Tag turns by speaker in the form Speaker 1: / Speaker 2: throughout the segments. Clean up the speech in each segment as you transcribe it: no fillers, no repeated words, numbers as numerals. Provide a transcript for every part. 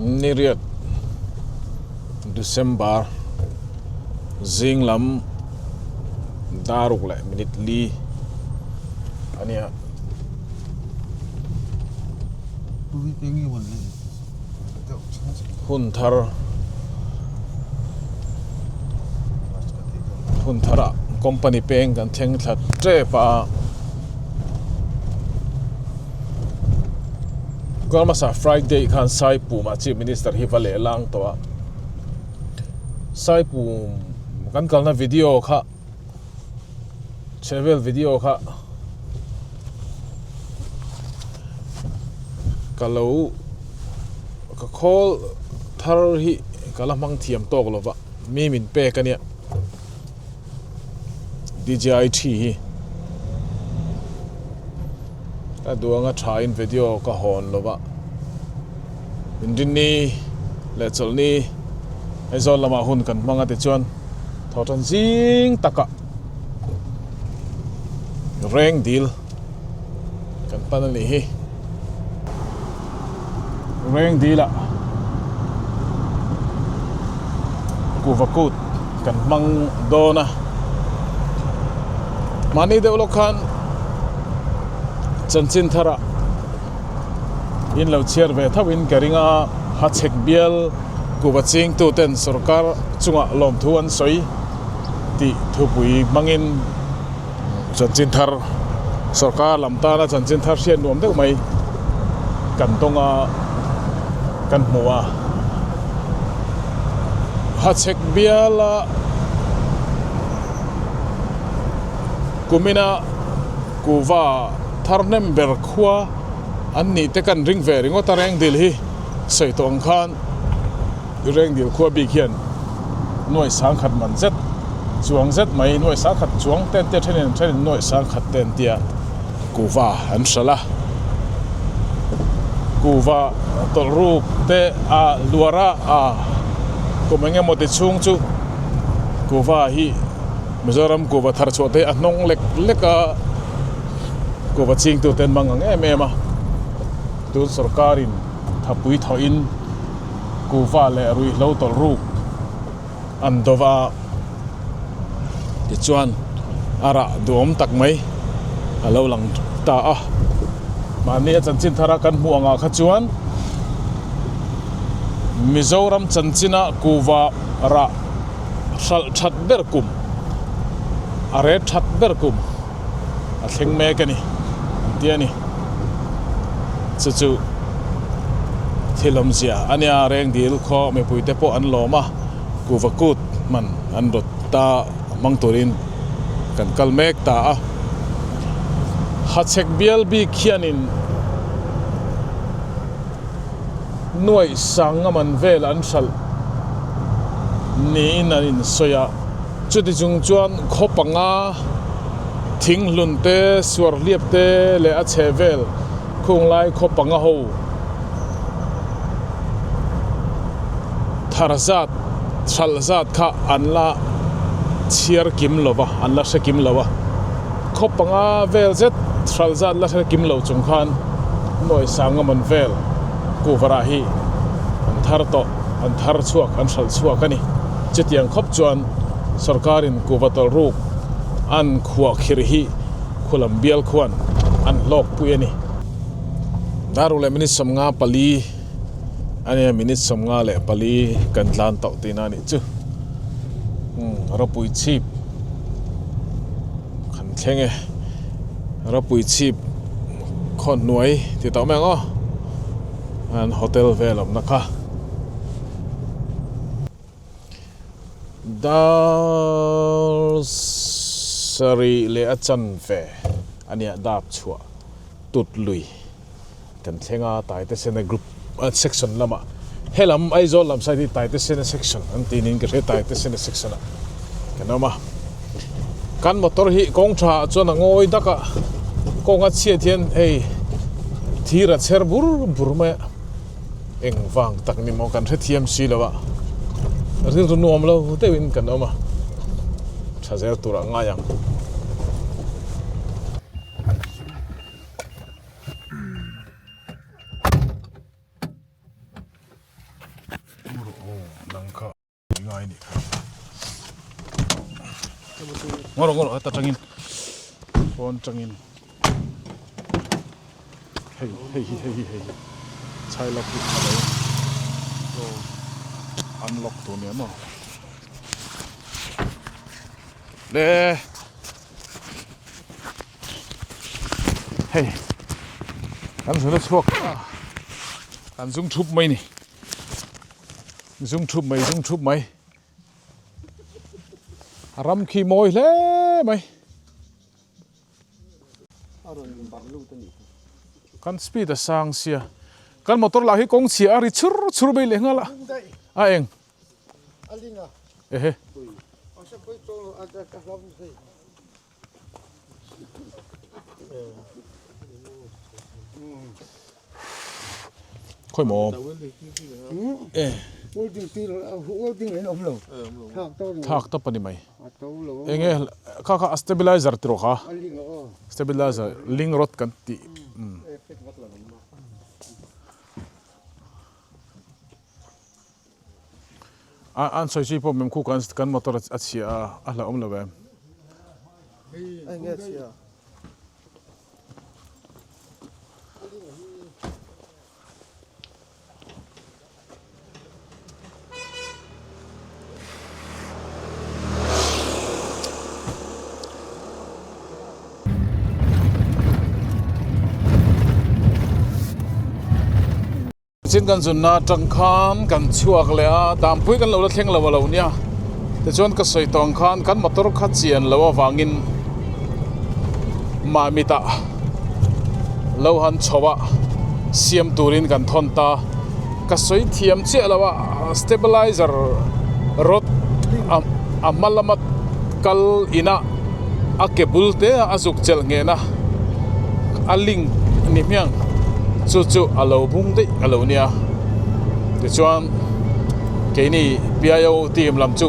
Speaker 1: Niriat December zing lam daruk leh minute li a nia. Hun thar hun tharah company peng kan thleng thla tep a. Kualmasa Friday khan Saipumah Chief Minister hi va leh lang tawh a, Saipum kan kalna video kha chhehvel video kha ka lo ka khawl thar hi ka la hmang thiam tawk lo va mi min pek a nia D_J_I thi hi. Ka duanga thain video ka hawn lo va, Inrinni leh Chawlhni Aizawl lamah hun kan hmang a tichuan thawhtan zing takah reng dil kan pan a nih hi. Reng dilah kuhva kut kan hmang dawn a, mahni deuh lawk khan chanchin tharah in lo chhiar ve tho in ka ring a, Hachhek bial kuhva chingtu ten sorkar chungah lawmthu an sawi tih thupui hmangin chanchin thar sorkar lam tana chanchin thar hriat nuam deuh mai kan tawng a kan hmu a Hachhek biala kumina kuhva thar hnem ber khua an nih te kan ring ve ringawt a reng dil hi sawi tawh ang khan. Rengdil khua bik hian nuai sangkhat man zet chuang zet mai nuai sangkhat chuang te an tia thenin thenin nuai sangkhat te an tia kuhva an hralh a kuhva tawlh ruk te a luar a a kum eng emaw ti chhung chu kuhva hi Mizoram kuhva thar chhuah te hi a hnawng lek lek a kuhva chingtu te an mang ang em em a tun sorkarin thapui thawhin. Kuhva leh ruihhlo tawlh ruk an do va, tichuan a rah duhawm tak mai a lo lang ta a. Mahni a chanchin thara kan hmuh angah kha chuan Mizoram chanchina kuhva rah hralh that ber kum, a ret that ber kum a thleng mek a ni an ti a ni. Chu chu thil awmzia a nia, Rengdil khaw mipuite pawh an lawm a, kuhva kut hman an rawt ta hmang turin kan kal mek ta a. Hachhek bial bik hianin nuaih sanga man vel an hralh niin an insawi a. Chuti chung chuan khaw panga thinghlun te, suarhliap te leh a chheh vel khung lai khaw panga ho thar zat, hralh zat kha an la chhiar kim lo va, an la hre kim lo a. Khaw panga vel zet hralh zat la hre kim lo chung khan nuai sanga man vel kuhvarah hi an thar tawh, an thar chhuak, an hralh chhuak a ni. Chutiang khawp chuan sorkarin kuhva tawlh ruk an khuah khirh hi khulam bial khuan an hlawk pui a ni. Dar ruk leh minute 54 a nia, minute 54 kan tlan tawh tihna a nih chu. Umm ropui chhip kan thleng e, ropui chhip khaw hnuai ti tawh mai ang aw, an hotel vel awmna kha. Dar sarih leh a chanve a nia dap chhuah tut lui kan thleng a Taite Sena group section lamah helam Aizawl lam side hi Taite Sena section an tih niin ka hria Taite Sena section ah kan awm a kan motor hi kawng tha ah chuan a ngawi dak a kawng a chhiat hian hei thir a chher bur bur mai a. Engvang tak ni maw kan hrethiam si lo a, rilru nuam lo deuhin kan awm a, tha zel turah ngai ang. Ngawr ngawr heta tangin pawn tangin hei hei hi hei hi hei hi chai lock hi a lo unlock tur nia maw le hei kan zun a chhuak a kan zung thup mai ni zung thup mai zung thup mai. A ram khi mawi hle mai. Kan speed a sang sia. Kan motor lah hi kawng chhia a ri chhur chhur mai leh nghal a. A eng. Ehe. Khawi maw? Thak tawp a ni mai. Enge kha kha a stabilizer tiraw kha? Stabilizer link rod kan tih. A an sawi chi pawh mem khu kan kan motor a chhia a a hlauhawm lo em. Chin kan zunna atang khan kan chhuak leh a, dampui kan lo la thleng lo a lo nia. Tichuan ka sawi tawng khan kan motor kha chian loh avangin Mahmitah lo han chho a, siam turin kan thawn ta. Ka sawi thiam chiah lo a, stabilizer rod a a hma lama kal inah a ke bul te a zuk chelh nghehna a link ni hmiang chu chu a lo bung daih a lo nia tichuan keini P_I_O team lam chu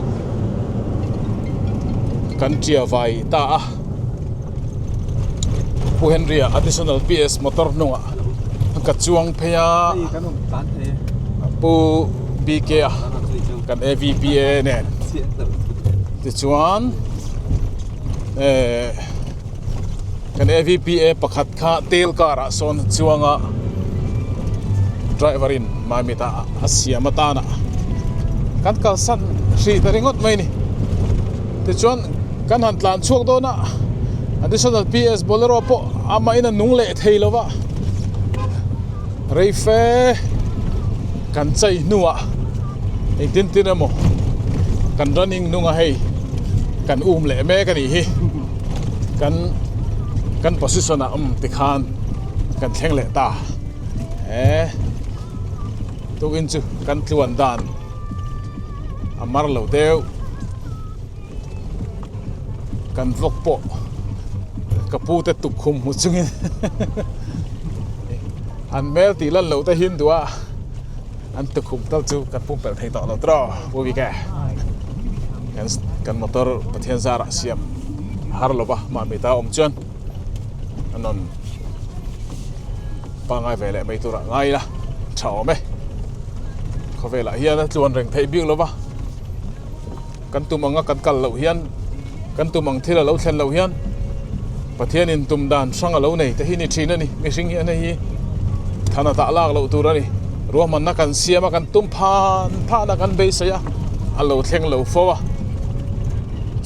Speaker 1: kan tia vai ta a Pu Henry-a additional P_S motor hnungah ka chuang phei a Pu B_K-a kan A_V_P_A nen tichuan ehh kan A_V_P_A pakhat kha tel car ah sawn a chuang a driver in mamit ah a siam atana kan kalsan hrih ta ringawt mai a ni tichuan kan han tlan chhuak dawn a additional P_S bolero pawh amah in a nung leh thei lo va reife kan chei hnuah engtin tin emaw kan running nung a hei kan um leh mek a nih hi kan kan position ah awm tikhan kan thleng leh ta he tukin chu kan tluan dan a mar lo deuh kan vlog pawh ka pu te tukkhum hmu chungin an hmel tih lan loh te hi an duh a an tukhum tal chu kan pumpelh thei tawh lo tawh pu Vike kan kan motor Pathian zarah siam a har lo va mahni ta awm chuan a nawn pangngai ve leh mai turah ngai ila tha awm e khawvelah hian a tluan reng theih bik lo va. Kan tum anga kan kal loh hian, kan tum ang thil a lo thlen loh hian Pathianin tum dan hrang a lo nei te hi ni thin a ni. Mihring hian hei hi thana tah lak loh tur a ni. Ruahmanna kan siam a, kan tum phan phan a, kan beisei a, a lo thleng lo fo a.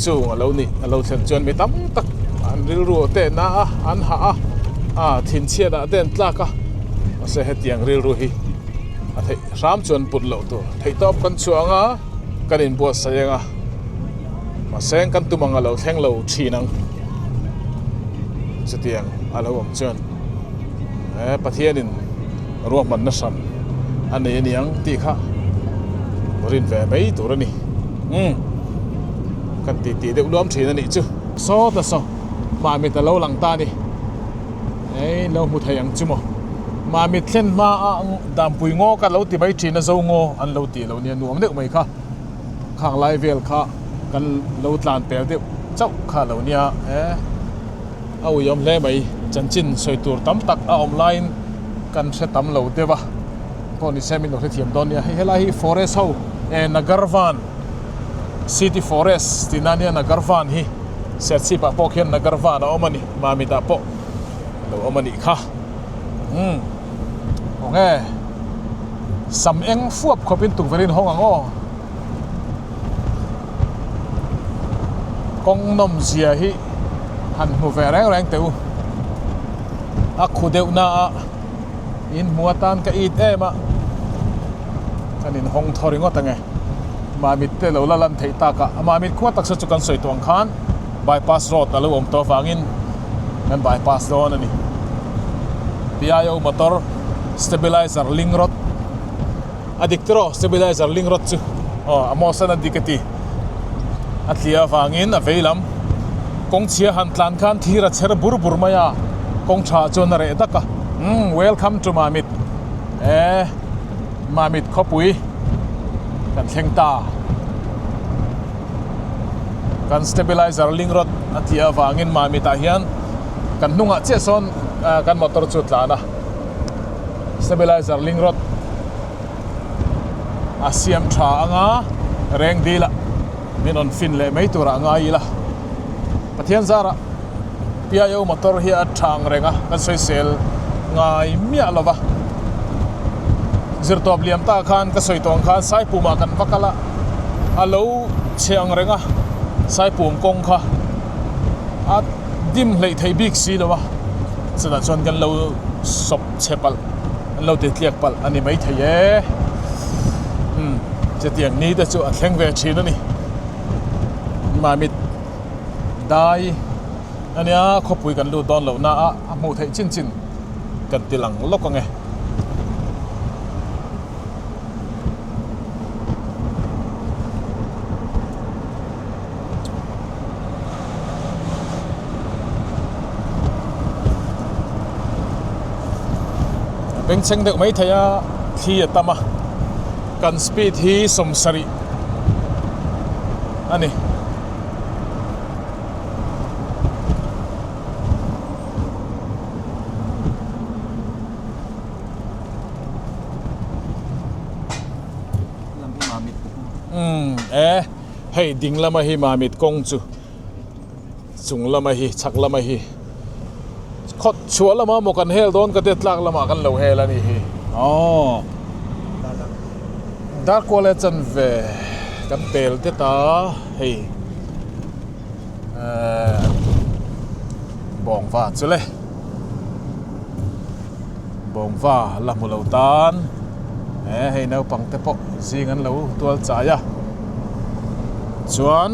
Speaker 1: Chung a lo nih, a lo thlen chuan mi tam tak an rilru a te na a, an hah a, a thinchhiat ah te an tlak a. Mahse hetiang rilru hi a theih hram chuan put loh tur. Theihtawp kan chhuah ang a. Kan inbuatsaih ang a, mahse kan tum ang a lo thleng lo thin ang. Chutiang a lo awm chuan he Pathianin ruahmanna hran a nei a ni ang tih kha rin ve mai tur a ni. Umm kan tih tih deuh luam thin a nih chu. Sawta saw Mamit a lo lang ta a ni. Hei lo hmu thei ang chu maw. Mamit thlen hma a Dampui ngaw ka lo ti mai thin a zo ngaw an lo tih loh nia nuam deuh mai kha. Khang lai vel kha kan lo tlan pel deuh chauh kha lo nia e a uiawm hle mai. Chanchin sawi tur tam tak a awm laiin kan hre tam lo deuh a pawh ni se min lo hrethiam dawn nia. Hei helai hi forest ho e Nagarvan city forest tihna nia Nagarvan hi. Serchhip ah pawh khian Nagar van a awm a ni Mamit ah pawh lo awm a nih kha umm kawng e sam eng fuap khawp in tukverh in hawng ang aw kawng nawm zia hi han hmu ve reng reng teh u a khu deuh na a in hmu atan ka it em a kan in hawng thaw ringawt ang e Mamit te lo la lan theih tak a Mamit khua taksa chu kan sawi tawh ang khan bypass road a lo awm tawh avangin kan bypass dawn a ni P_I_O motor stabilizer link rod a dik tiraw stabilizer link rod chu aw a mawsan a dik a ti a tliah avangin a vei lam kawng chhia han tlan khan thir a chher bur bur mai a kawng tha chuan a reh dak a umm welcome to Mamit e Mamit khawpui kan thleng ta kan stabilizer link rod a tliah avangin Mamit ah hian kan hnungah chiah sawn kan motor chu a tlan a. Stabilizer link rod a siam tha anga reng dil ah min rawn fin leh mai turah ngai ila Pathian zarah P_I_O motor hi a tha ang reng a kan sawisel ngai miah lo va zirtawp liam ta khan ka sawi tawh ang khan Saipum ah kan va kal a a lo chhe ang reng a Saipum kawng kha a dim hleih theih bik si lo a chutah chuan kan lo sawp chhe palh an lo ti tliak palh a ni maithei e umm chutiang ni te chu a thleng ve thin a ni mamit dai ania khawpui kan lut dawn loh na a a hmuh theih chin chin kan ti lang lawk ang e. Bengchheng deuh mai thei a thli a tam a kan speed hi sawmsarih a ni. Umm e. Hei ding lama hi Mamit kawng chu chung lama hi chhak lama hi khawt chhuah lama maw kan hel dawn ka tia tlak lamah kan lo hel a nih hi aw Darkuala chanve kan pel det a hei ehh Bawngva chu le Bawngva la hmu lo tan he hei naupang te pawh zing an lo tual chai a chuan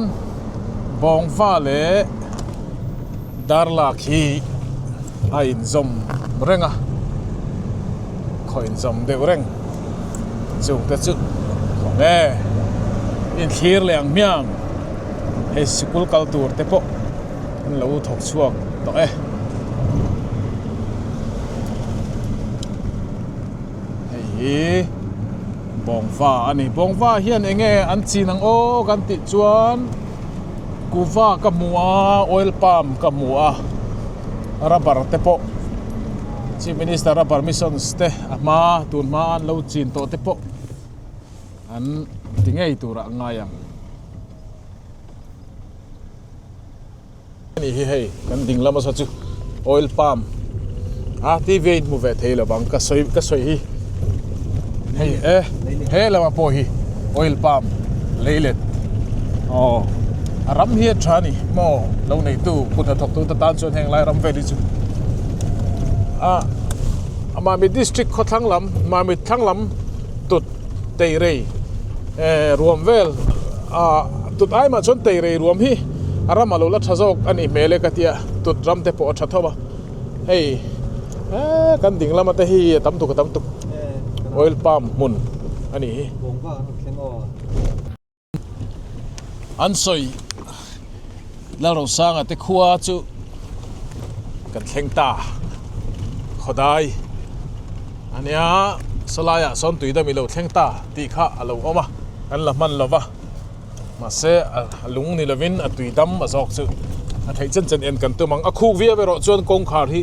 Speaker 1: Bawngva leh Darlak hi a inzawm reng a khaw inzawm deuh reng chung te chu khaw nge inthlir leh ang hmiang hei sikul kal tur te pawh an lo thawk chhuak tawh e. Hei hi Bawngva a ni. Bawngva hian eng nge an chin ang aw kan tih chuan kuva ka hmu a, oil palm ka hmu a, rubber te pawh Chief Minister rubber missions te a hma tun hma an lo chin tawh te pawh an ti ngei turah a ngai ang. Ani hi hei kan ding lama saw chu oil palm a T_V a inhmu ve thei lovang ka sawi ka sawi hi hei e he lama pawh hi oil palm leilet aw a ram hi a tha a ni maw lo neitu kut hnathawk tu te tan chuan heng lai ram vel hi chu a Mamit district khawthlang lam Mamit thlang lam tut teirei eh ruam vel ah tut ai mah chuan teirei ruam hi a ram a lo la tha zawk a nih hmel e ka tia tut ram te pawh a tha tho a hei eh kan ding lama te hi a tam tuk a tam tuk oil palm hmun a nih hi. An sawi Lalrosanga te khua chu kan thleng ta khawdai ania sawlaiah sawn tuidam i lo thleng ta tih kha a lo awm a kan la hman lo va mahse a lung ni lovin a tuidam a zawk chu a theih chen chen en kan tum ang a khuk viau erawh chuan kawngkhar hi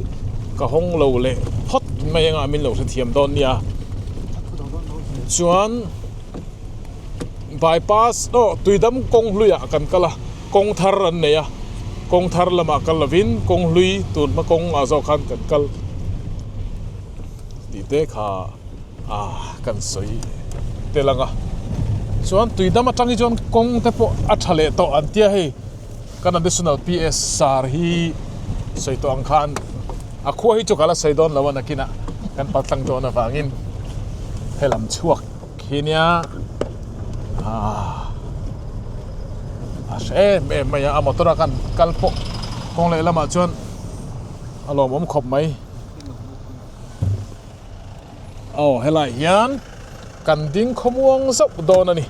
Speaker 1: ka hawng lo leh phawt mai anga min lo hrethiam dawn nia chuan. Bypass aw tuidam kawng hluiah kan kal a kawng thar an nei a. Kawng thar lamah kal lovin kawng hlui tun hma kawng ah zawk khan kan kal tih te kha ah kan sawi tel ang a. Chuan tui dam atang hi chuan kawng te pawh a tha leh tawh an tia hei kan additional PS sar hi sawi tawh ang khan a khua hi chu ka la sawi dawn lo a nakinah kan paltlang dawn avangin helam chhuak Khi nia ah a hre em em mai a a motor a kan kal pawh kawng leh lamah chuan a lawmawm khawp mai aw helai hian kan ding khawmuang zauh dawn a ni.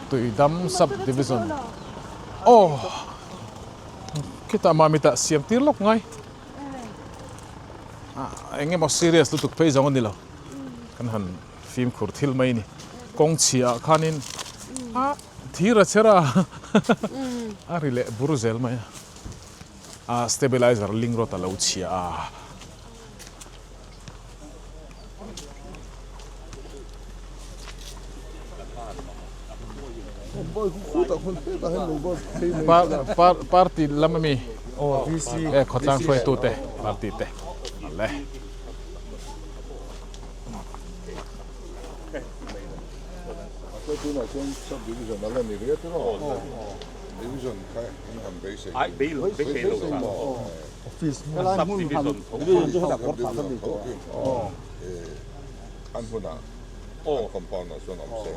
Speaker 1: Tuidam Sub Division aw khitah mamita siam tir lawk ngai ah eng emaw serious lutuk phei zawng a ni lo kan han fimkhur thil mai a ni kawng chhiah ah khanin ah. Thir a chher a, a ri leh bur zel mai a, a stabilizer link rod a lo chhia a. Party lam ami e khawtlang hruaitu te party te ale.
Speaker 2: Tunah chuan sub division a la ni riat emaw division kha in han beisei beisei maw office sub division tho khi an hmunah an compound ah chuan awm se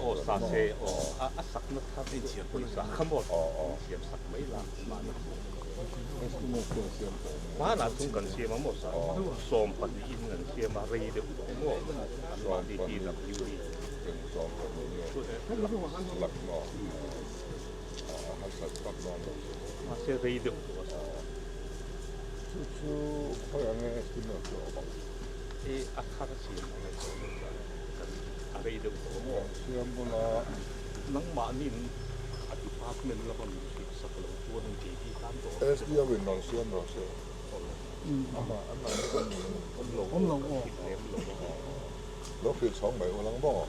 Speaker 2: Lo hrilh chhawng mai u lang maw?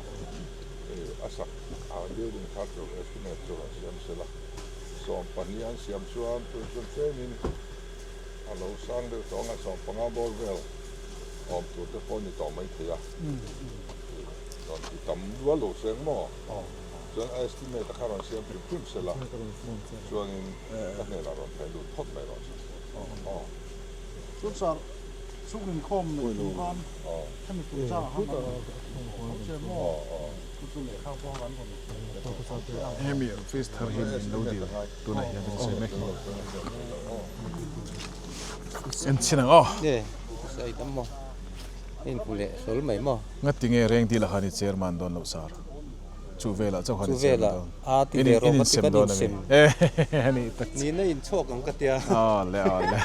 Speaker 2: A sak a building thar tur estimate chu rawn siam se la, 12 an siam chuan tun chuan tlemin a lo sang deuh tawh ang a, 15 bawr vel awm tur te pawh a ni tawh mai thei a, rawn ti tam rual lo seng maw? Chuan a estimate a kha rawn siam hrim hrim se la, chuanin ka hnenah rawn thai lut phawt mai rawh se. Aw.
Speaker 3: Chuan sir, Chhuk inkhawm neih tum khan hemi tur changah khan kan rawn tho che maw? Chu chu lehkha pawh kan rawn tho che a.
Speaker 1: Hemi office thar hi min lo dil tunah hian kan sawi mek hi. En chhin ang aw.
Speaker 4: Nge sawi tam maw? In hmu leh sawl mai maw?
Speaker 1: Ngati nge reng dil ah khan i chairman dawn loh sar? Chu velah chauh khan i
Speaker 4: Chu
Speaker 1: chairman
Speaker 4: velah
Speaker 1: dawn.
Speaker 4: a ti
Speaker 1: In
Speaker 4: ve rawh
Speaker 1: in
Speaker 4: ka ti
Speaker 1: insem
Speaker 4: kan
Speaker 1: dawn a mi?
Speaker 4: insem.
Speaker 1: Ani tak chu.
Speaker 4: Nihna inchhuak ang ka tia.
Speaker 1: Aw le aw le.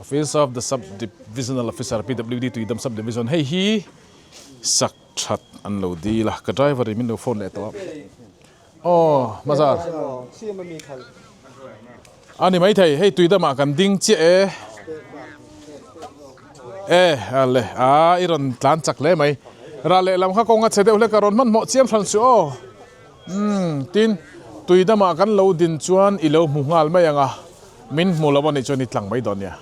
Speaker 1: Office of the Sub Divisional Officer PWD Tuidam Sub Division hei hi sak that an lo dil a ka driver in min lo phone leh tawh a aw Mazar a ni maithei hei Tuidamah kan ding chiah e e a le a i rawn tlan chak hle mai rah lehlam kha kawng a chhe deuh hlek a rawn hmanhmawh chiam hran suh aw. Umm, tin, tui damah kan lo din chuan i lo hmu nghal mai ang a, min hmu lo anih chuan i tlang mai dawn nia.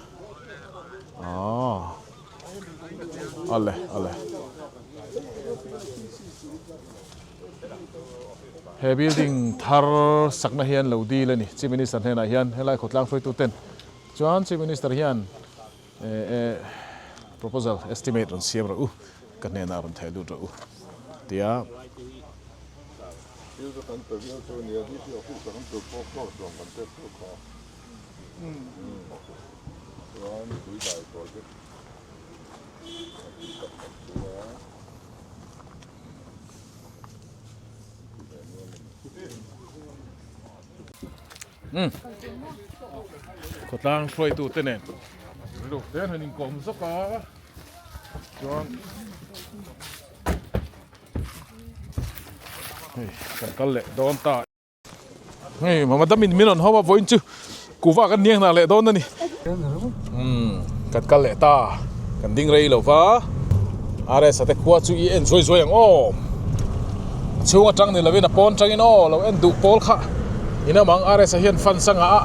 Speaker 1: Aw, ale, ale. He building thar sakna hian lo dil a ni, Chief Minister hnenah hian helai khawtlang hruaitu ten chuan Chief Minister hian eh, proposal estimate rawn siam rawh u, ka hnenah rawn theh lut rawh u tia.
Speaker 2: Thil chu kan pe viau chu ania, DC office ah kan tur pawh floor chuan kan pek teuh kha. Chuan tui dai project kan tih tak tak chu a.
Speaker 1: Umm khawtlang hruaitute nen. Rilo te an han inkawm zawk a chuan hei kan kal leh dawn ta. Hei madam in min rawn hau a vawiin chu kuva kan niang hna leh dawn a ni. Umm kan kal leh ta kan ding rei lo va RS a te khua chu i en zuai zuai ang aw a chhung atang ni lovin a pawn tangin aw lo en duh pawl kha in awm ang RS a hian fan sangah a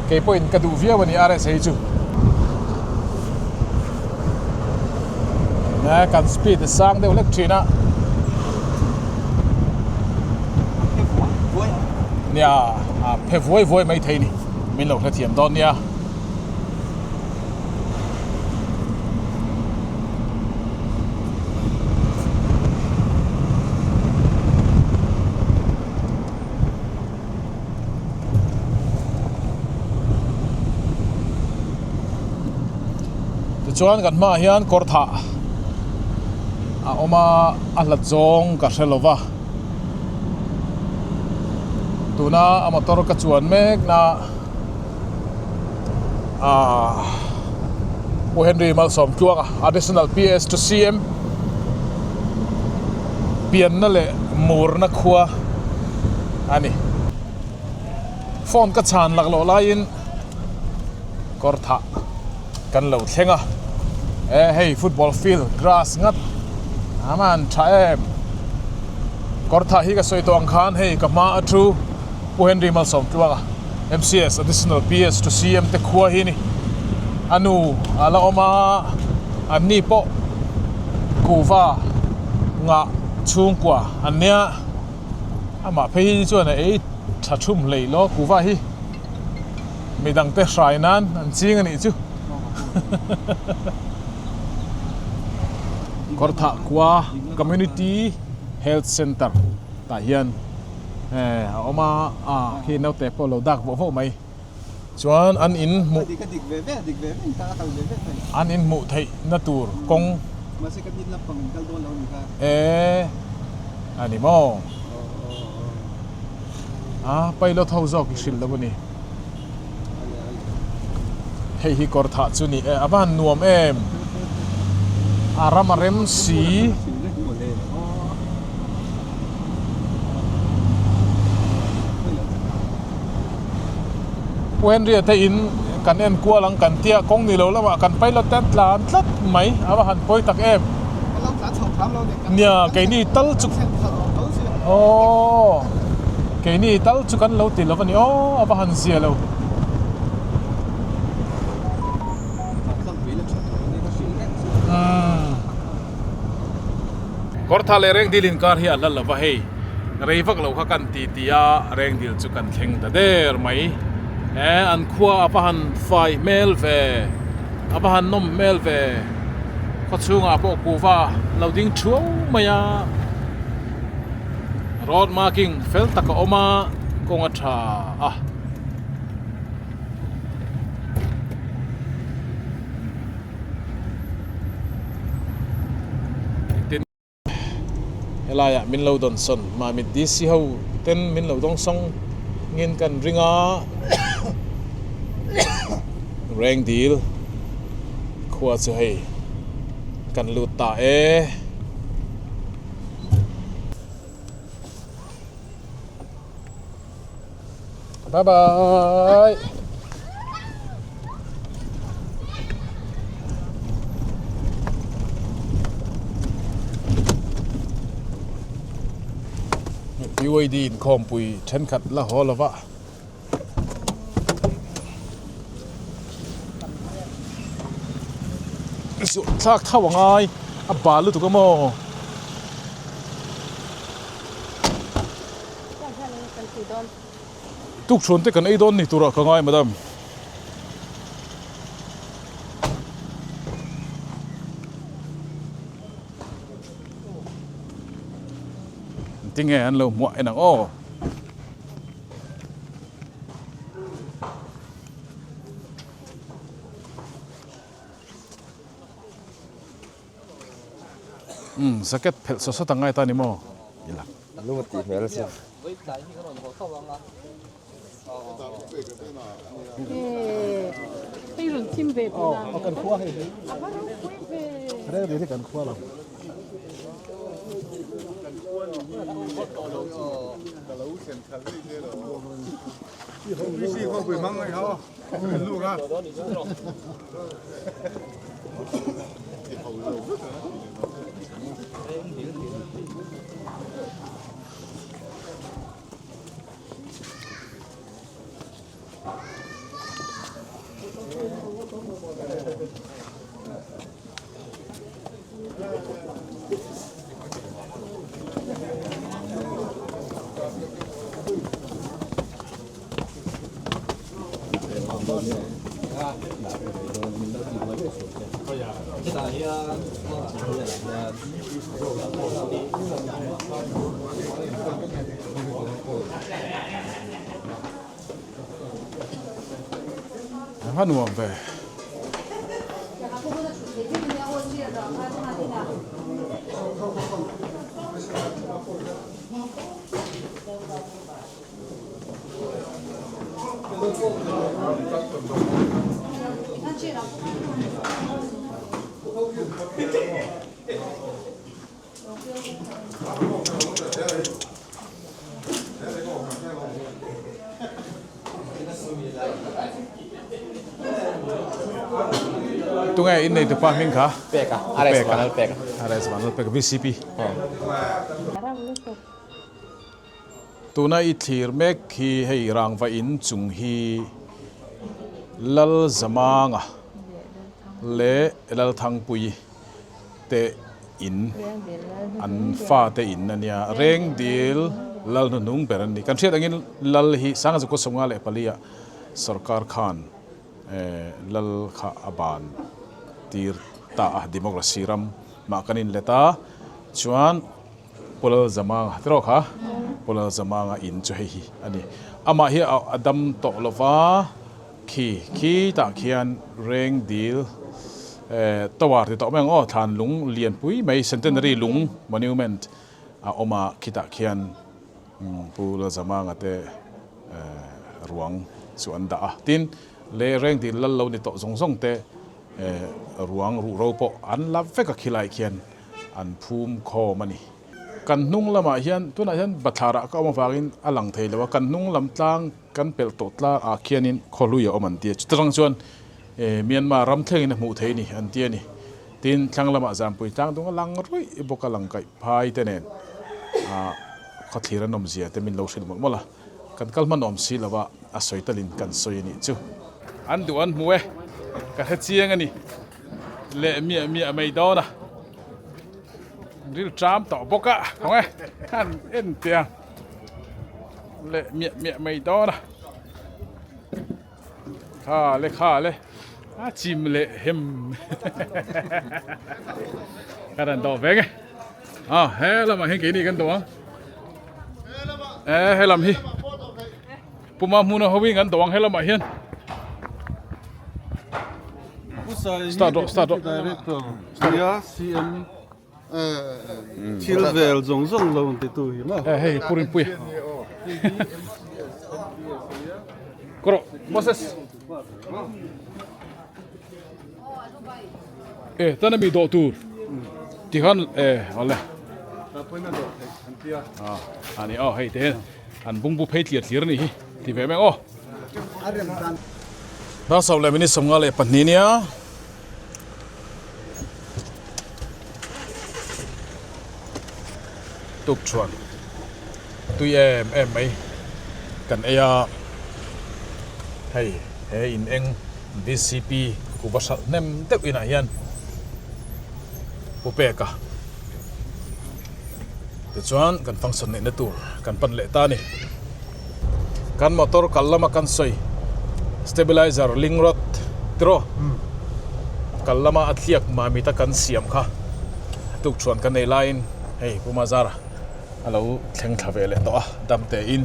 Speaker 1: kei pawhin ka duh viau a ni RS a hi chu. Kan speed a sang deuh hlek thin a. Nia a phe vuai vuai mai thei ni min lo hrethiam dawn nia. Tichuan kan hmaah hian kawr thah a awm a a hlat zawng ka hre lo va tuna a motor ka chuan mek na ahh Pu Henry Malsawmtluanga Additional PS to CM pianna leh murna khua a ni. Phone ka chhan lak loh laiin kawr thah kan lo thleng a, e hei football field grass ngat a man tha em. Kawr thah hi ka sawi tawh ang khan hei ka hma a thu Pu Henry Malsawmtluanga MCS Additional PS to CM te khua hi ni. A nu a la awm a, an ni pawh kuhva ngah chhungkua an nia. Amah phei hi chuan a ei tha thum hlei lo kuhva hi midang te hrai nan an ching a nih chu. Kawrthah khua Community Health Centre tah hian a awm a, a khi naute pawh a lo dak vawh vawh mai. Chuan an in hmuh an in hmuh theih na tur kawng e a ni maw a pilot ho zawk i hrilh lo a ni hei hi kawr thah chu ni e a va han nuam em a ram a rem si. Pu Henry-a te in kan en kual ang kan tia kawng ni lo lamah kan pilot te an tlan tlat mai a va han pawi tak em nia keini tal chu aww keini tal chu kan lo ti lo a ni aw a va han zia lo. Kawrtha leh Rengdil inkar hi a hla lo va hei rei vak lo kha kan ti ti a Rengdil chu kan thleng ta der mai e an khua a va han fai hmel ve a va han nawm hmel ve khaw chhungah pawh kuhva lo ding thuau mai a road marking fel tak a awm a kawng a tha a. Tin, helaiah min lo dawnsawn Mamit DC ho ten min lo dawngsawng ngin kan ring a, Rengdil khua chu hei kan lut ta e. Bye bye. BYD inkhawmpui thenkhat la haw lova. Thlak tho angai a bal lutuk a maw. Tukchhuan te kan ei dawn ni turah ka ngai madam. Tinge an lo hmuah en ang aw. Umm jacket phelh saw sawt ang ngai ta ni maw? Ila.
Speaker 4: Lung a tih hmel a sia.
Speaker 1: A nuam ve. Tunge in nei tupa hming kha?
Speaker 4: Peka, RS Vanlalpeka.
Speaker 1: RS Vanlalpeka, VCP. Tuna i thlir mek hi hei rangva in chung hi Lalzamanga leh Lalthangpui te in an fate in a nia. Rengdil Lal hnuhnung ber an ni. Kan hriat angin Lal hi Sangzukua 54 ah sorkar khan Lal kha a ban tir ta a, democracy ram mah kan inlet a chuan Pu Lalzamanga tiraw kha? Pu Lalzamanga in chu hei hi a ni. Amah hi a dam tawh lo va, khi khi tah khian reng dil tower ti tawh mai ang aw, thlan lung lianpui mai Centenary lung monument a awm a, khitah khian Pu Lalzamanga te ruang chu an dah a. Tin, le reng dil lal lo ni tawh zawng zawng te ruang ruhro pawh an la vek a khilai khian. an phum khawm a ni. Kan hnung lamah hian tunah hian bathlarah ka awm avangin a lang thei lo a, kan hnung lam tlang kan pelh tawh tlang ah khianin khawhlui a awm an ti a, chuta tang chuan Myanmar ram thlengin a hmuh theih a ni an ti a ni. Tin, thlang lamah Zampui tlang dung a lang ruih bawk a, lang kaih phai te nen ah khawthlir an awmzia te min lo hrilh mawlh mawlh a, kan kal hman awm si lo a, a sawi talin kan sawi a nih chu. An duh an hmu e, ka hre chiang a ni. Leh miah miah mai dawn a ril tram tawh bawk a khaw nge han en teh ang leh miah miah mai dawn a kha le kha le a chim leh hem ka rawn dawh ve nge a he lamah hian keini kan dawh ang e he lam hi Puma hmuna ho in kan dawh ang helamah hian. Start rawh start rawh.
Speaker 3: Director nia CM thil vel zawng zawng lo an titu hi maw.
Speaker 1: Eh hei Pu Rinpuia. Kawr rawh Moses. Eh tana mi dawh tur tikhan eh awle. Ah ani aw hei te. An bungbu phei tliar tliar a nih hi ti ve mek aw. Dar leh minute 52 nia. Tuk chuan tui em em mai kan ei a, hei he in eng VCP kuva hralh hnem deuh inah hian Pu Peka. Tichuan kan function neihna tur kan pan leh ta a ni. Kan motor kal lama kan sawi stabilizer link rod tiraw kal lama a thliak mamit a kan siam kha tuk thuan kan nei laiin hei Pu Mazara a lo thleng thla ve leh tawh a dam tein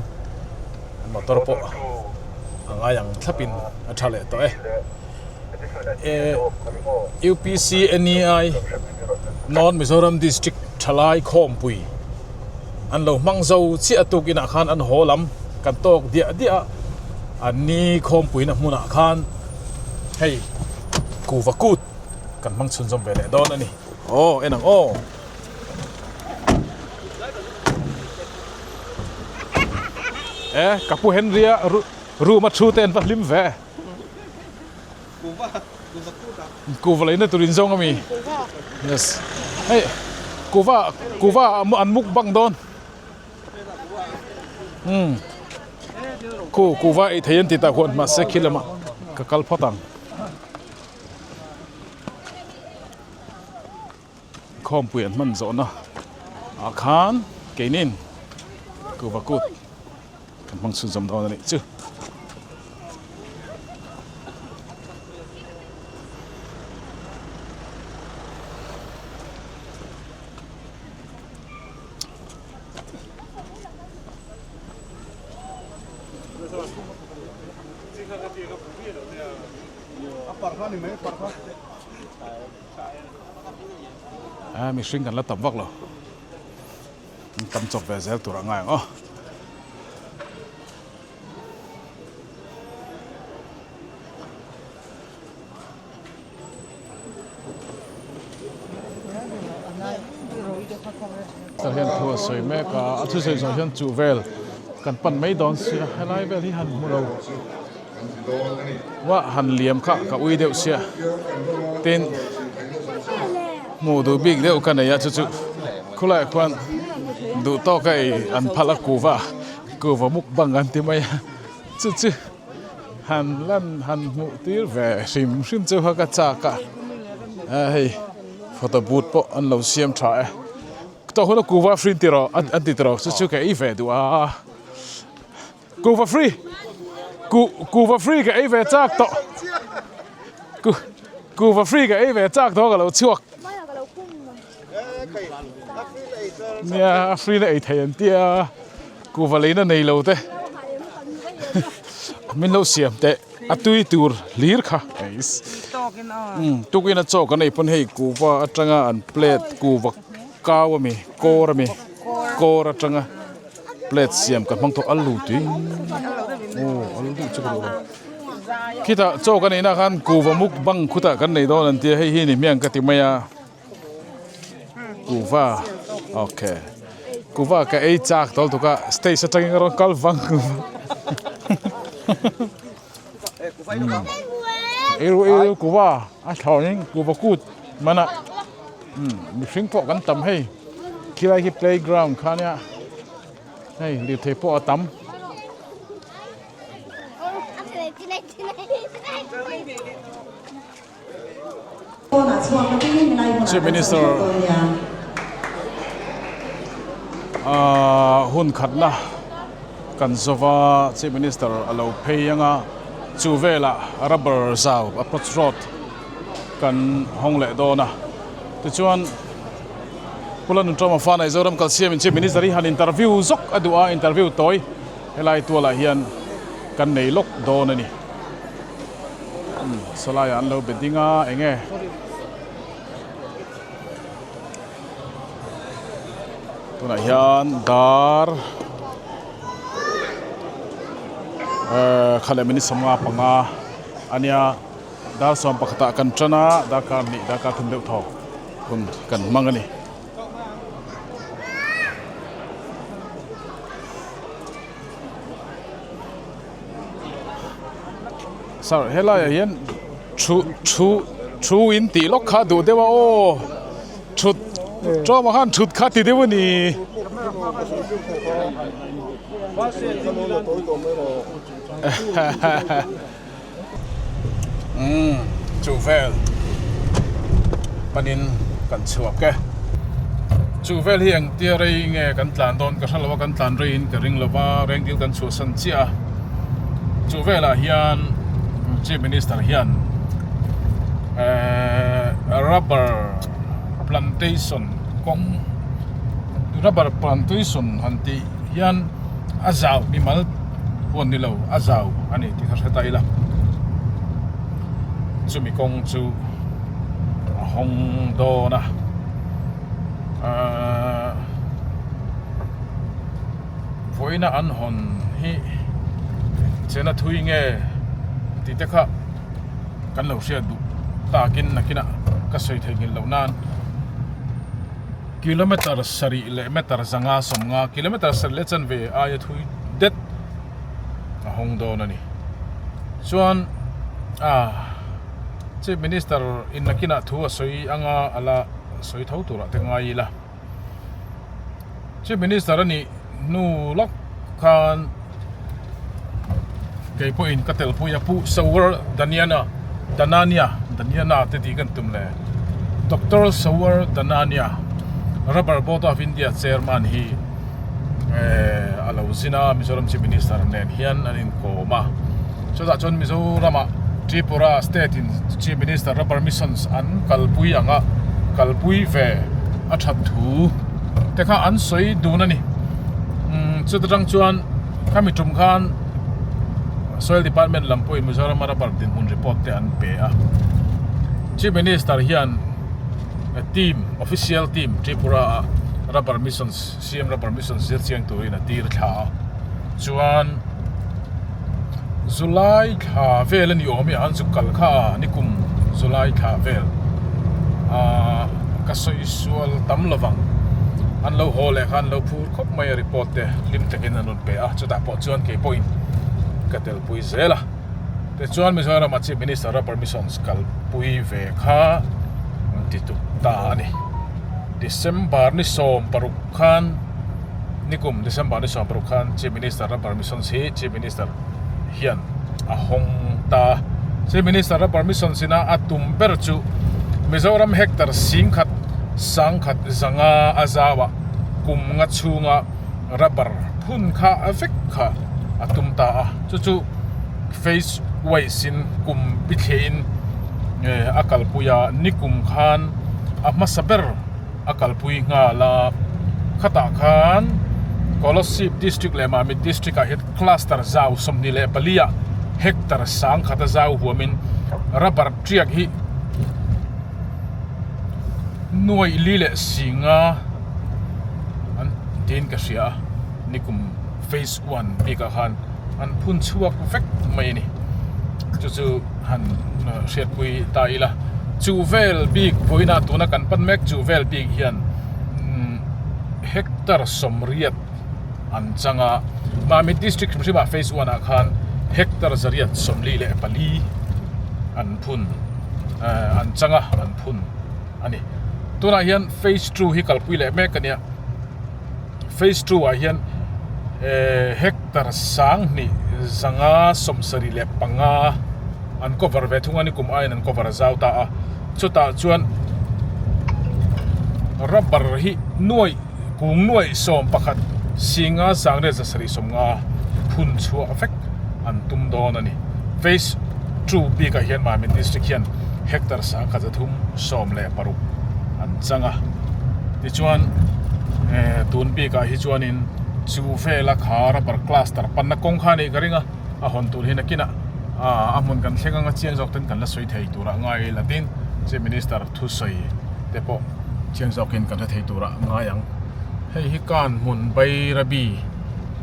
Speaker 1: motor pawh a ngai ang thlapin a tha leh tawh e. UPC NEI North Mizoram District Thalai Khawmpui an lo hmang zo chiah a tuk inah khan an haw lam kan tawk diah diah a. An ni khawmpuina hmunah khan hei kuva kut kan hmang chhunzawm ve leh dawn a ni. Aw en ang aw. E ka pu Henry-a room a thu te an va hlim ve. Kuva leina tur in zawng a mi. Yes. Hei kuva kuva an mukbang dawn. Umm khu kuva ei thei an ti ta huan mahse khi lamah ka kal phawt ang. Khawmpui an hman zawhna ah khan keinin kuva kut kan hmang chhunzawm dawn a nih chu. A mihring kan la tam vak lo tam chawp ve zel tur a ngai ang aw. Tah hian thu a sawi mek a, a thusawi zawh hian chuh vel kan pan mai dawn sia, helai vel hi han hmu lo vah han liam kha ka ui deuh sia, tin hmuh duh bik deuh ka nei a chu chu khulaiah khuan duh tawk a ei an phal a kuva kuva mukbang an ti mai a chu chu. Han lan han hmuh tir ve hrim hrim chu kha ka chak a a hei photo booth pawh an lo siam tha e tawh hun a kuva free an ti rawh an ti tawh chu chu ka ei ve duh a kuva free ku kuva free ka ei ve chak tawh ku kuva free ka ei ve chak tawh ka lo chhuak nia a free na ei thei an tia kuva leina nei lo te min lo siam teh a tui tur hlir kha tukin a chaw kan ei pawn hei kuva atanga an plate kuva kau ami kawr ami kawr atanga plate siam ka hmang tawh alu tui aw alu duh chu ka duh lo khitah chaw kan ei na khan kuva mukbang khutah kan nei dawn an tia hei hi ni hmiang ka ti mai a. Kuva ok kuva ka ei chak tawlh tuk a stage atangin ka rawn kal vang ei ru ei ru kuva a thlawnin kuva kut mana mihring pawh kan tam hei khilai khi playground kha nia hei lirthei pawh a tam. Chief Minister ahh hun khatna kan zova Chief Minister a lo phei anga chu velah rubber zau approach road kan hawng leh dawn a tichuan Pu Lalnuntawma fa nei Zoram kalsiamin Chief Minister hi han interview zawk a duh a interview tawi helai tualah hian kan nei lawk dawn a ni. Sawlai ah an lo be ding a eng nge tunah hian dar ehh kha leh minute sawmnga panga ania dar 11 ah kan tan a darkar hnih darkar thum deuh thaw hun kan hmang a ni. Sir helaiah hian thu thu thu in tih lawk kha duh deuh a aw thut tawmah khan thut kha ti deuh a ni. Umm chu vel panin kan chhuak e. Chu vel hi engtia rei nge kan tlan dawn ka hre lo a kan tlan reiin ka ring lo va rengdil kan chhuahsan chiah a. Chu velah hian Chief Minister hian ehh rubber plantation kawng rubber plantation han tih hian a zau mimal huan ni lo a zau a ni tih kha hre ta ila chumi kawng chu a hawng dawn a ahh vawiina an hawn hi. chena thui nge tih te kha kan lo hriat duh takin nakinah ka sawi theihnghilh loh nan kilometer sarih leh meter zanga sawmnga kilometer sarih leh chanve aia thui det a hawng dawn a ni chuan ah chief minister in nakinah thu a sawi anga a la sawi tho turah te ngai ila chief minister a nih hnu lawk khan kei pawhin ka tel pui a pu Sawar Daniana Danania Daniana te tih kan tum le Doctor Sawar Danania Rubber Board of India chairman hi eh a lo zin a Mizoram Chief Minister nen hian an inkawm a chutah chuan Mizoramah Tripura state in Chief Minister Rubber Missions an kalpui ang a kalpui ve a that thu te kha an sawi dun a ni umm chuta tang chuan khami tum khan Soil Department lam pawhin Mizoram a rubber dinhmun report te an pe a Chief Minister hian team official team Tripura ah rubber missions CM rubber mission zir chiang turin a tir thla a chuan July thla vel a ni awm e an zuk kal kha a nikum July thla vel ahh ka sawi sual tam lovang an lo haw leh kha an lo phur khawp mai a report te hlim takin an rawn pe a chutah pawh chuan kei pawhin ka telpui zel a tichuan Mizoram a Chief Minister rubber missions kalpui ve kha an ti tuk ta a ni. December ni 16 khan nikum December ni 16 khan Chief Minister a permissions hi Chief Minister hian a hawng ta. Chief Minister a permissions ina a tum ber chu Mizoram hectare singkhat sangkhat zanga a zauah kum nga chhunga rubber phun kha a vek kha a tum ta a. Chu chu phase wise in kum bithliahin a kalpui a, nikum khan a hmasa ber a kalpui nghal a, khatah khan Kolasib district leh Mamit district ah hian cluster zau 24 ah hectare sangkhat a zau huamin rubber tiak hi nuaih li leh singa an tiin ka hria a nikum phase one bikah khan an phun chhuak vek mai a ni chu chu han hriatpui ta ila chu vel bik vawiinah tuna kan pan mek chu vel bik hian hectare sawmriat an chang a Mamit district hrim hrimah phase one ah khan hectare zariat 44 an phun an chang a an phun a ni tunah hian phase two hi kalpui leh mek a nia. Phase 2 ah hian hectare 2575 an cover ve thung a ni kum aiin an cover zau ta a chutah chuan rubber hi nuaih kung nuaih 11 singa 175 phun chhuah vek an tum dawn a ni phase 2 bikah hian Mamit district hian hectare 1316 an chang a tichuan eh tun bikah hi chuanin chu vela kha rubber cluster panna kawng kha a nih ka ring a a hawn tur hi nakinah ah a hmun kan thleng anga chiang zawk ten kan la sawi thei turah ngai ila tin chief minister thusawi te pawh chiang zawkin kan hre thei turah ngai ang hei hi kan hmun Bairabi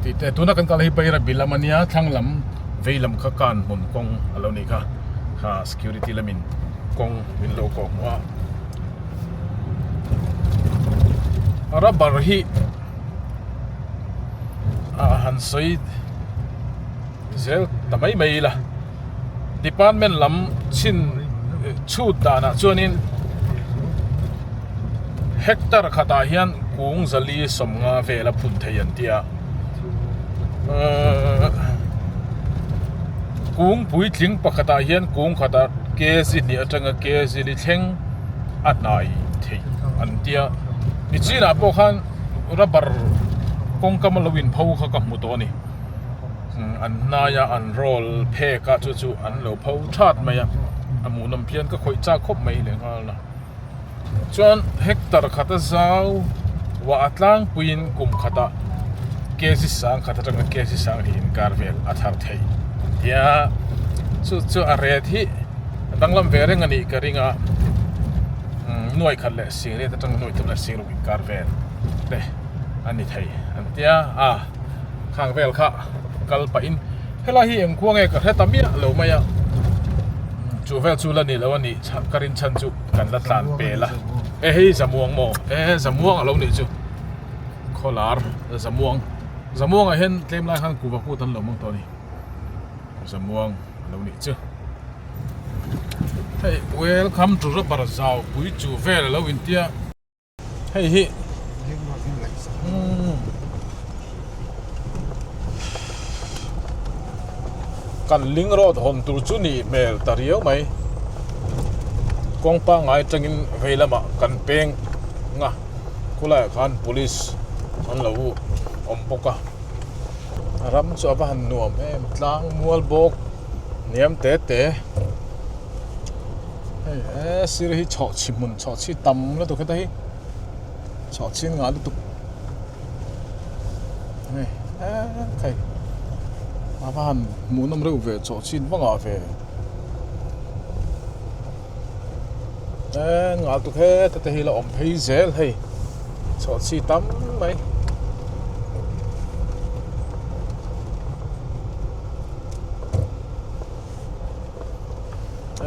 Speaker 1: tih te tuna kan kal hi Bairabi lam ania thlang lam vei lam kha kan hmun kawng a lo nih kha kha security lamin kawng min lo kawh hmuh a. Rubber hi a han sawi zel ta mai mai ila department lam chhin chhut danah chuanin hectare khatah hian kung zali sawmnga vel a phun thei an ti a ahh kung puitling pakhatah hian kung khatah kg hnih atanga kg li thleng. a hnai theih an tia nichinah pawh khan rubber kawngkam a lo in pho kha ka hmu tawh a ni an hnai a an roll phek a chu chu an lo pho that mai a a hmuhnawm phian ka khawih chak khawp mai leh nghal a chuan hectare khat a zau vah a tlangpuiin kum khatah kg sang khat atanga kg sang hi inkar vel a thar theih tia chu chu a ret hi. A danglam ve reng a nih ka ring a nuai khat leh singriat atanga nuai thum leh singruk inkar vel te a ni thei an tia a khang vel kha kal pahin. Helai hi eng khua nge ka hre ta miah lo mai a, chu vel chu la ni lo a nih ka rin chhan chu kan la tlan pel a, e hei Zamuang maw? E Zamuang a lo nih chu, khawlar Zamuang, Zamuang ah hian tlem lai khan kuva kut an lo hmang tawh a ni, Zamuang a lo nih chu. Hei welcome to rubber zau pui chu vel a lo intia. Hei hi kan ling road hawn tur chu nih hmel ta riau mai kawng pangngai atangin vei lamah kan peng a khulaiah khan police an lo awm bawk a ram chu a va han nuam em tlang mual bawk hniam te te. Hei he sir hi chhawhchhi hmun chhawhchhi tam lutuk heta hi chhawhchhi ngah lutuk hei ekhei a va han hmuhnawm reuh ve chhawhchhi va ngah ve e ngah lutuk heta te hi la awm phei zel hei chhawhchhi tam mai.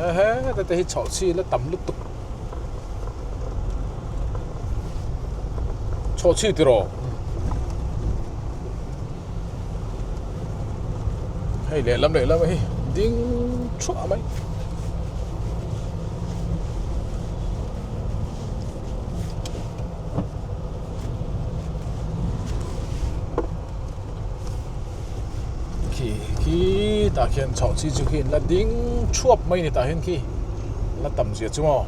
Speaker 1: Ehe te hi chhoh chi la tam lutuk chhoh chi tiraw hei lehlam lehlam hi ding thuah mai. Khi khi tah khian chhoh chi chu khi la ding thuap mai ni tah hian khi la tam zia chu maw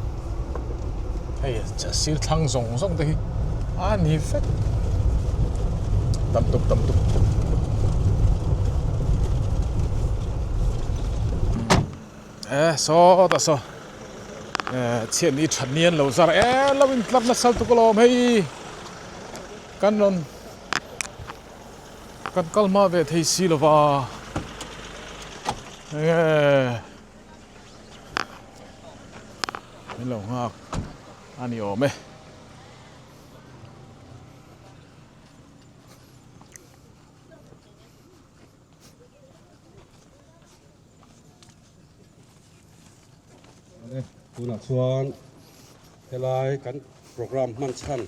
Speaker 1: hei sir thlang zawng zawng te hi a ni vek tam tuk tam tuk e saw ta saw e chhiat ni that ni an lo zar e lo in tlar nasa lutuk alawm hei kan rawn. Kan kal hma ve thei si lo va, enge min lo nghak a ni awm e.
Speaker 5: Tunah chuan helai kan programme hman chhan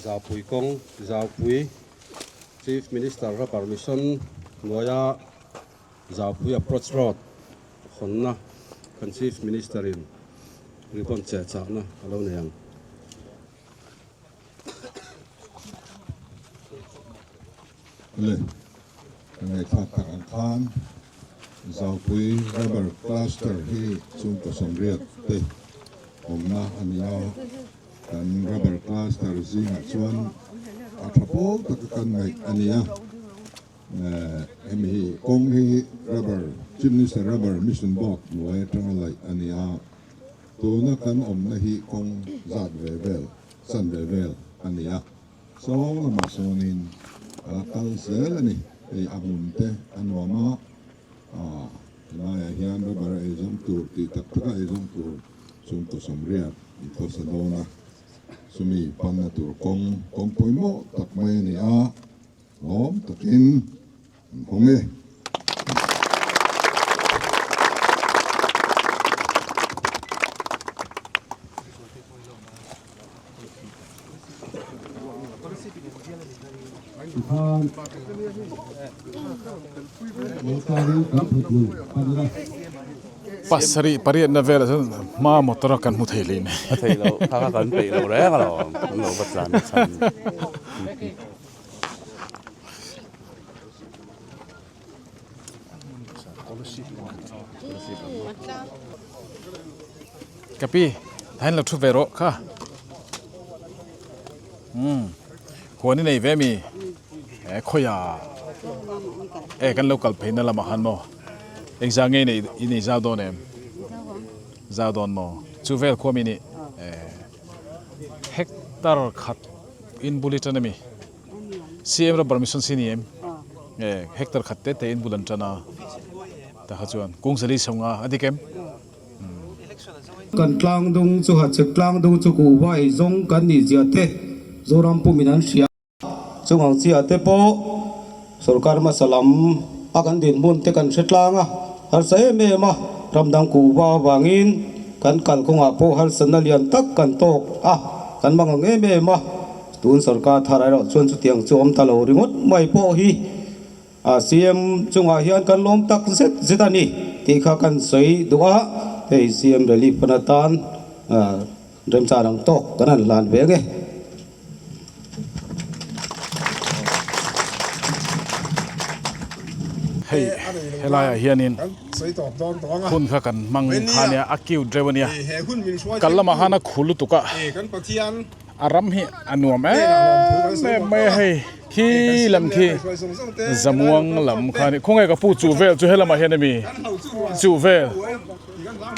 Speaker 5: Zaupui kawng, Zaupui Chief Minister Rubber Mission hnuaia Zaupui Approach Road hawnna kan Chief Minister in ribbon chehchahna a lo nei ang.
Speaker 2: Le, ka ngaihthlak tak ang khan Zaupui Rubber Cluster hi chhungkaw sawmriat te awmna a ni a, kan Rubber Cluster zingah chuan a tha pawl taka kan ngaih a ni a. Hemi hi kawng hi Rubber, Chief Minister Rubber Mission Board hnuai atanga laih a ni a, tuna kan awmna hi kawng zat ve vel, san ve vel a ni a. Saw lamah sawnin a la kal zel a ni. Hei a hmun te a nuam a, aah helaiah hian rubber a eizawng tur tih tak taka eizawng tur chhungkaw sawmriat in khawsa dawn a, chumi panna tur kawng kawng pawimawh tak mai a ni a, lawm takin an hawng e.
Speaker 1: Pasarih pariatna velah chuan hma motor a kan hmu thei hle mai.
Speaker 4: A thei lo kha kha kan peih lo reng a lo kan lo va tlan chhan.
Speaker 1: Kapi tah hian lo thu ve rawh kha umm huan i nei ve mi eh khawiah eh kan lo kal phei na lamah khan maw engzah nge i i nei zau dawn em zau dawn maw chu vel khua mi nih eh hectare khat in bul i tan a mi. CM rubber mission si ni em e hectare khat te te in bul an tan a ta kha chuan kung zali chho nga a dik em.
Speaker 6: Kan tlang dung chu Hachhek tlang dung chu kuhva ei zawng kan nih zia te Zoram pumin an hria. Chung ang chiah te pawh sorkar hmasa lam. A kan dinhmun te kan hre tlang a, harsa em em a, ram dang kuhva avangin kan kalkawngah pawh harsatna lian tak kan tawk a, kan mang ang em em a. Tun sorkar thar erawh chuan chutiang chu awm ta lo ringawt mai pawh hi CM chungah hian kan lawm tak zet zet a ni tih kha kan sawi duh a, hei CM Relief Fund atan remchang ang tawk kan han hlan ve ang e.
Speaker 1: Hei helaiah hianin hun kha kan hmang kha ania a cute reuh ania kal lamah khan a khu lutuk a a ram hi a nuam em em mai a hei khi lam khi zamuang lam kha a ni khawnge ka pu chu vel chu helamah hian ami chu vel.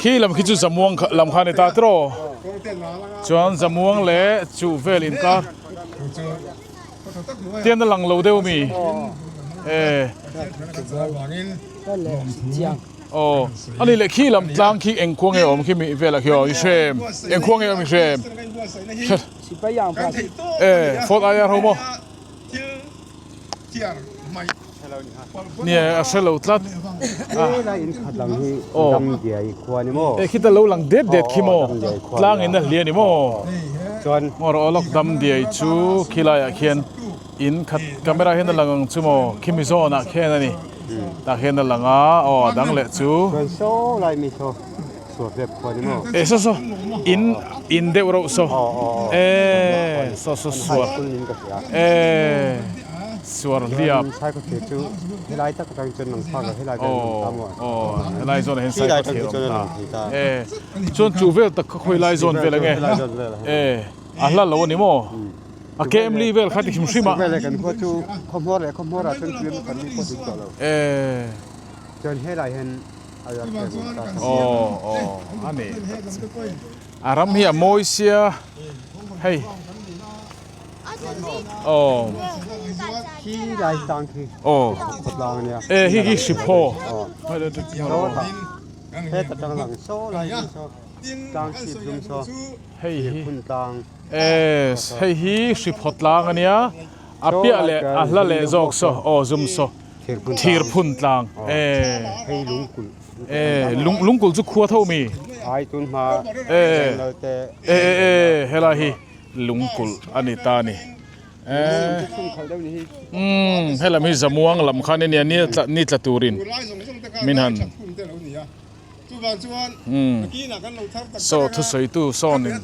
Speaker 1: Khi lam khi chu Zamuang lam kha a ni ta tiraw? Chuan Zamuang leh chuh vel inkar tian a lang lo deuh mi? E. Aw, a ni leh khi lam tlang khi eng khua nge awm khi mi velah khi aw i hre em? Eng khua nge awm i hre em? E, Fort Air ho maw? Nia a hre lo tlat. E khita lo lang det det khi maw tlang in a hlia ni maw maw rawh lawk dam diai chu khilai ah khian in khat camera hian a lang ang chu maw khimi zawn ah khian a ni tah khian a lang a aw a dang leh chu e saw saw in in deuh reuh saw e saw saw suar e. Suar hliap. Aw aw helai zawnah hian sai khaw thir a awm ta e chuan chu vel tak kha khawi lai zawn vel enge e a hla lo a ni maw a kem li vel kha ti hrim hrim a e aw aw a ni a ram hi a mawi sia hei. Aw.
Speaker 5: Khi lai tlang khi.
Speaker 1: Aw.
Speaker 5: Khawtlang ania.
Speaker 1: E hi hi Hriphaw.
Speaker 5: He ta tang lang saw lai hi saw tlang chhip zum saw.
Speaker 1: Hei hi.
Speaker 5: Phun tlang.
Speaker 1: E hei hi Hriphaw tlang ania. A piah leh a hla leh zawk saw aw zum saw. Thir phun tlang. E.
Speaker 5: Hei lungkulh.
Speaker 1: E lung lungkulh chu khua tho mi.
Speaker 5: Ai tun hma.
Speaker 1: E. E e e helai hi. Lungkulh a ni ta a ni. Umm helam hi Zamuang lam khan ania ni tla ni tla turin min han umm saw thusawitu sawnin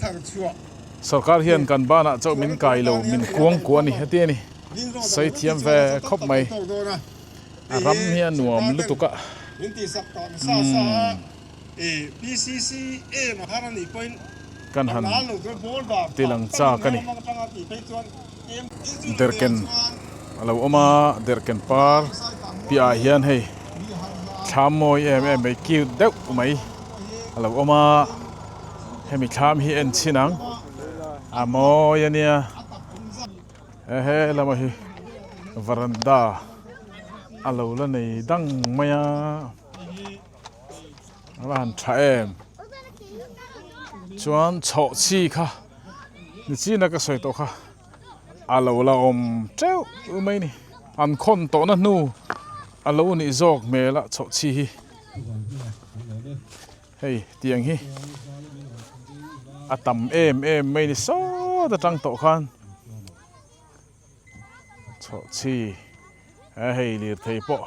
Speaker 1: sorkar hian kan banah chauh min kai lo min kuang kuah a ni heti a ni sawi thiam ve khawp mai a ram hi a nuam lutuk a umm. Kan han tilang chak a ni. Derhken a lo awm a, derhken par piahah hian hei thlam mawi em em mai cute deuh mai a lo awm a, hemi thlam hi en chhin ang a mawi a nia. He helama hi varanda a lo la nei dang mai a. A va han tha em chuan chhawh chi kha ni china ka sawi tawh kha a lo la awm teuh mai a ni an khawn tawh na hnu a lo nih zawk hmel a chhawh chi hi hei tiang hi a tam em em mai a ni sawt atang tawh khan chhawh chi a hei lirthei pawh.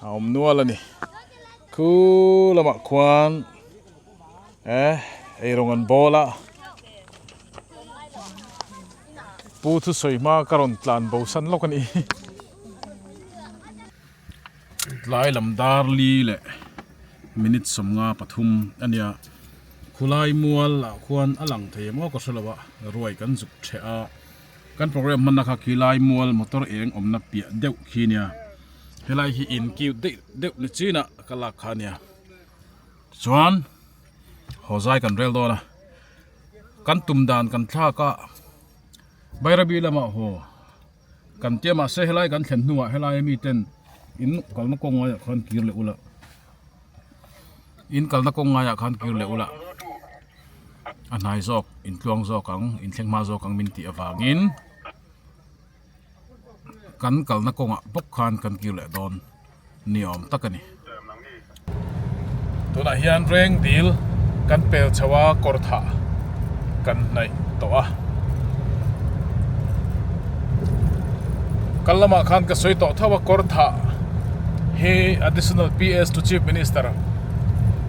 Speaker 1: A awm nual a ni. Khu lamah khuan eh eirawng an bawl a. Pu thusawi hma ka rawn tlan bo san lawk a ni. Tlai lam dar li leh minute 53 a nia. Khulai mual ah khuan a lang thei em aw ka hre lo a, ruai kan zuk ṭheh a. Kan program hmanna kha khilai mual motor eng awmna piah deuh khi nia helai hi in cute deuh deuh ni chin ah ka lak kha nia chuan haw zai kan rel dawn a kan tum dan kan thlak a Bairabi lamah haw kan tia mahse helai kan thlen hnuah helai ami ten in kalna kawng ngaiah khan kir leh ula in kalna kawng ngaiah khan kir leh ula. A hnai zawk intluang zawk ang inthleng hma zawk ang min tih avangin Kan kalna kawngah bawk khan kan kir leh dawn ni awm tak a ni. Tunah hian reng dil kan pel chho a kawr thah kan hnaih tawh a. Kal lamah khan ka sawi tawh tho a kawr thah hi Additional PS to Chief Minister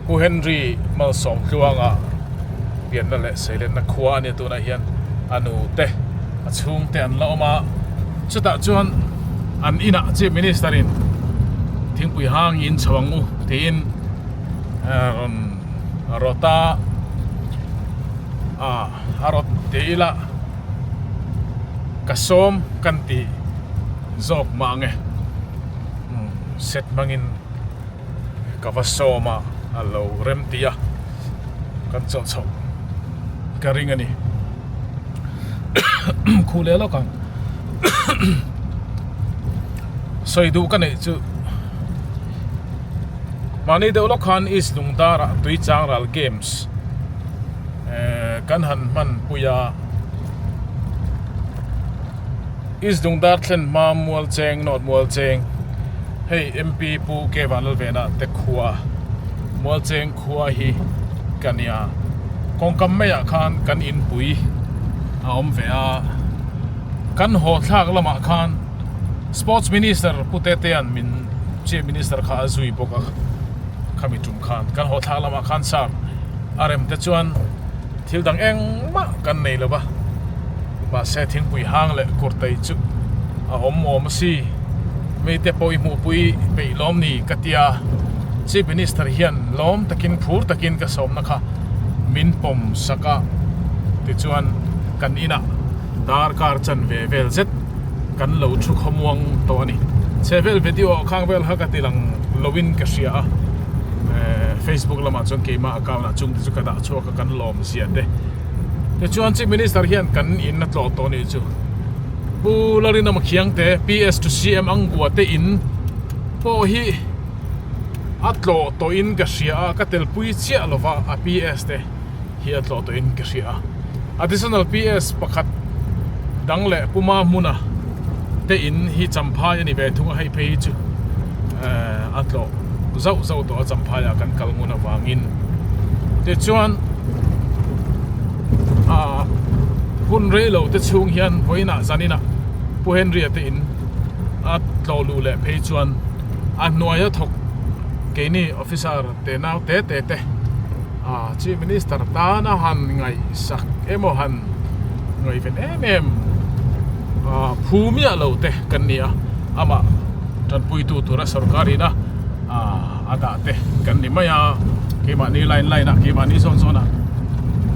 Speaker 1: Pu Henry Malsawmtluanga pianna leh seilenna khua a nia tunah hian a nu te a chhungte an la awm a chutah chuan an inah Chief Minister in thingpui hang in chho ang u tiin rawn rawt a ah a rawt ti ila ka sawm kan ti zawk mah ang e set hmangin. Ka va sawm a, a lo rem ti a, kan chawlh chhoh ka ring a ni. Khuh leh lawk ang. Sawi duh ka neih chu mahni deuh lawk khan East Lungdara tui chang ral games eh kan han hman pui a. East Lungdar thlen hma mual cheng North mual cheng hei MP Pu K Vanlalvena te khua mual cheng khua hi ka nia kawngkam maiah khan kan inpui a awm ve a kan haw thlak lamah khan Sports Minister Pu Tetea'n min Chief Minister kha a zui bawk a khami tum khan kan haw thlak lamah khan sir a rem te chuan Thil dang engmah kan nei lo va, mahse thingpui hang leh kurtai chu a awm awm a si. Mite pawh i hmuhpui peih lawm ni ka tia, Chief Minister hian lawm takin phur takin ka sawmna kha min pawm sak a, tichuan kan inah darkar chanve vel zet kan lo thu khawmuang tawh a ni. Chhevel video ah khang vel kha ka ti lang loin ka hria a, Facebook lamah chuan keimah account ah chungte chu ka dah chhuak a kan lawm zia te. Tichuan Chief Minister hian kan in a tlawh tawh a nih chu. Pu Larinawma Khiangte PS to CM Angua te in pawh hi a tlawh tawhin ka hria a, ka telpui chiah lova a PS te. hi a tlawh tawhin ka hria a. Additional PS pakhat dang leh Puma hmuna te in hi Champhai a ni ve thung a, hei phei hi chu a tlawh zauh zauh tawh a Champhai ah kan kal ngun avangin. Tichuan ah hun rei lo te chhung hian vawiinah zaninah Pu Henry-a te in a tlawh luh leh phei chuan a hnuaia thawk keini officer te nau te te te A Chief Minister tana han ngaihsak emaw han ngaihven em em a phu miah lo te kan ni a, amah tanpuitu tura sorkar ina a dah te kan ni mai a, keimahni line line ah keimahni zawn zawn ah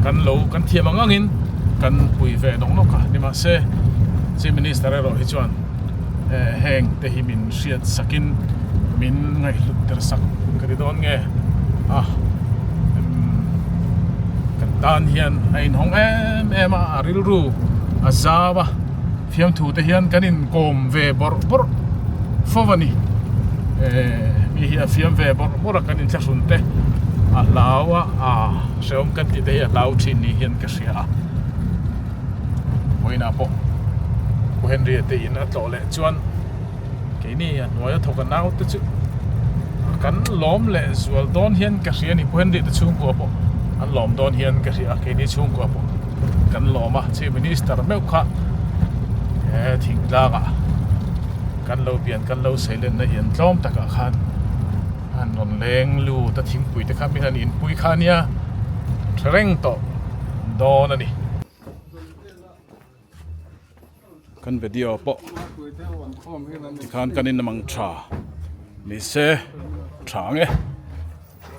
Speaker 1: kan lo kan thiam ang angin kan pui ve nawk nawk a, nimahse Chief Minister erawh hi chuan heng te hi min hriat sakin min ngaihhlut tir sak ka ti dawn nge a kan tan hian a inhawng em em a a rilru a zau a fiamthu te hian kan inkawm ve bawrh bawrh fo a ni eh mi hi a fiam ve bawrh bawrh a kan inthlahrun te a hlau a a hrehawm kan tih te hi a hlau thin ni hian ka hria a. Vawiinah pawh Pu Henry-a te in a tlawh leh chuan keini a hnuaia thawk a naute chu kan lawm leh zual dawn hian ka hria a ni. Pu Henry-a te chhungkua pawh an lawm dawn hian ka hria a, keini chhungkua pawh kan lawm a. Chief Minister meuh kha he thingtlangah kan lo pian kan lo seilenna in tlawm takah khan an rawn leng lut a, thingpui te kha min han inpui kha ania tha reng tawh. dawn a ni. Kan video pawh tikhan kan in mang tha ni se tha ang e.